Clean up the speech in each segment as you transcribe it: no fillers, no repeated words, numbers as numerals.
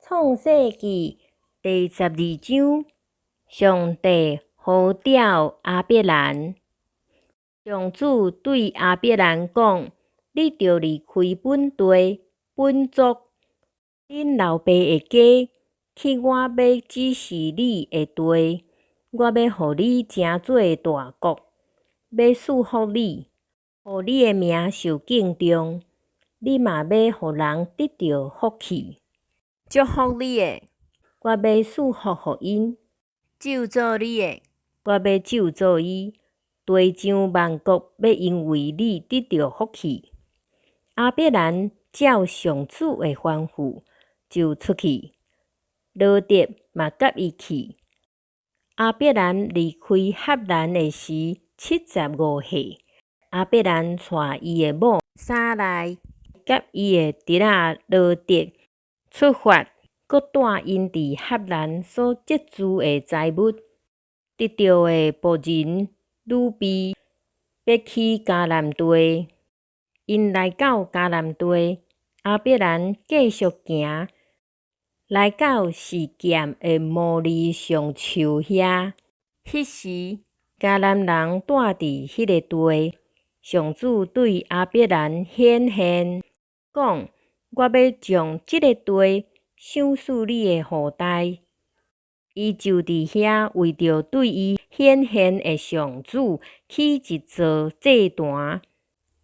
創世記第12章，上帝呼召亞伯蘭。上主對亞伯蘭講：你著離開本地、本族、恁老爸的家，去我欲指示你的地。我欲予你成做大國，欲賜福你，予你的名受敬重。你嘛欲予人得著福氣。祝福你的，我欲賜福予𪜶；咒詛你的，我欲咒詛伊。地上萬國欲因為你得著福氣。亞伯蘭照上主的吩咐，就出去，羅得嘛佮伊去。亞伯蘭離開哈蘭的時，75歲。亞伯蘭帶伊的某撒萊，佮伊的侄仔羅得出發，閣帶𪜶佇哈蘭所積聚的財物，得著的僕人女婢，欲去迦南地。𪜶來到迦南地，亞伯蘭繼續行，來到示劍的摩利橡樹遐。彼時，迦南人住佇彼个地。上主對亞伯蘭顯現，講：我欲將這个地賞賜你的後代。伊就佇遐為著對伊顯現的上主起一座祭壇。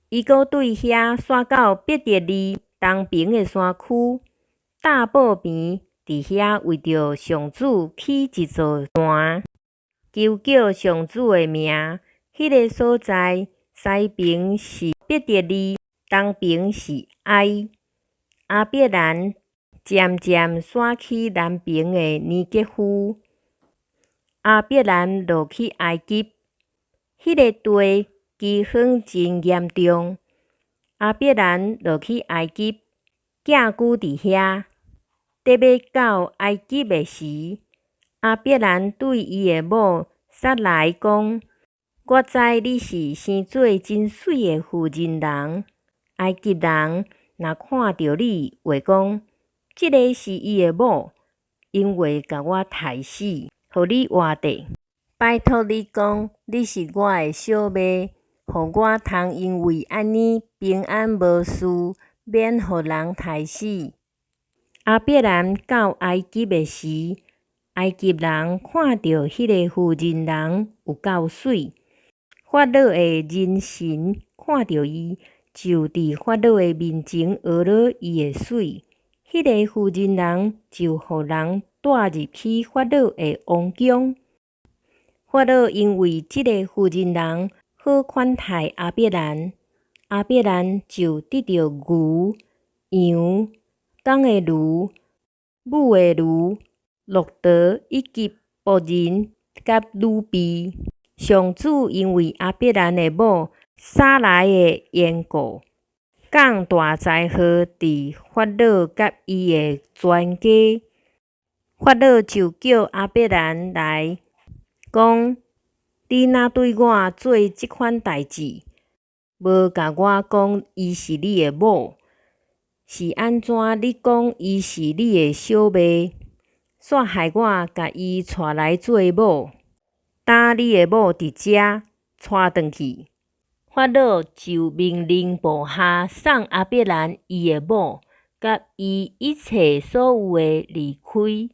伊閣對遐徙到伯特利東爿的山區，大堡邊，佇遐為著上主起一座壇，求叫上主的名。彼个所在，西爿是伯特利，東爿是埃。亞伯蘭漸漸徙去南爿的尼格夫。亞伯蘭落去埃及，彼个地饑荒真嚴重。亞伯蘭落去埃及，寄居佇遐。佇欲到埃及的時，亞伯蘭對伊的某撒萊講：我知你是生做真媠的婦人人。埃及人若看著你，會講：這个是伊的某，𪜶會共我刣死，予你活著。拜託你講，你是我的小妹，予我通因為按呢平安無事，免予人刣死。亞伯蘭到埃及的時，埃及人看著彼个婦人人有夠媠，法老的人臣看著伊，就佇法老的面前呵咾伊的媠。彼个婦人人就予人帶入去法老的王宮。法老因為這个婦人人好款待亞伯蘭，亞伯蘭就得著牛、羊、公的驢、母的驢、駱駝以及僕人佮女婢。上主因為亞伯蘭的某撒萊的緣故，降大災禍佇法老佮伊的全家。法老就叫亞伯蘭來，講：你哪對我做這款代誌？無共我講伊是你的某，是按怎你講伊是你的小妹？煞害我共伊娶來做某。今你的某佇遮，帶轉去。法老就命令部下送亞伯蘭伊的某佮伊一切所有的離開。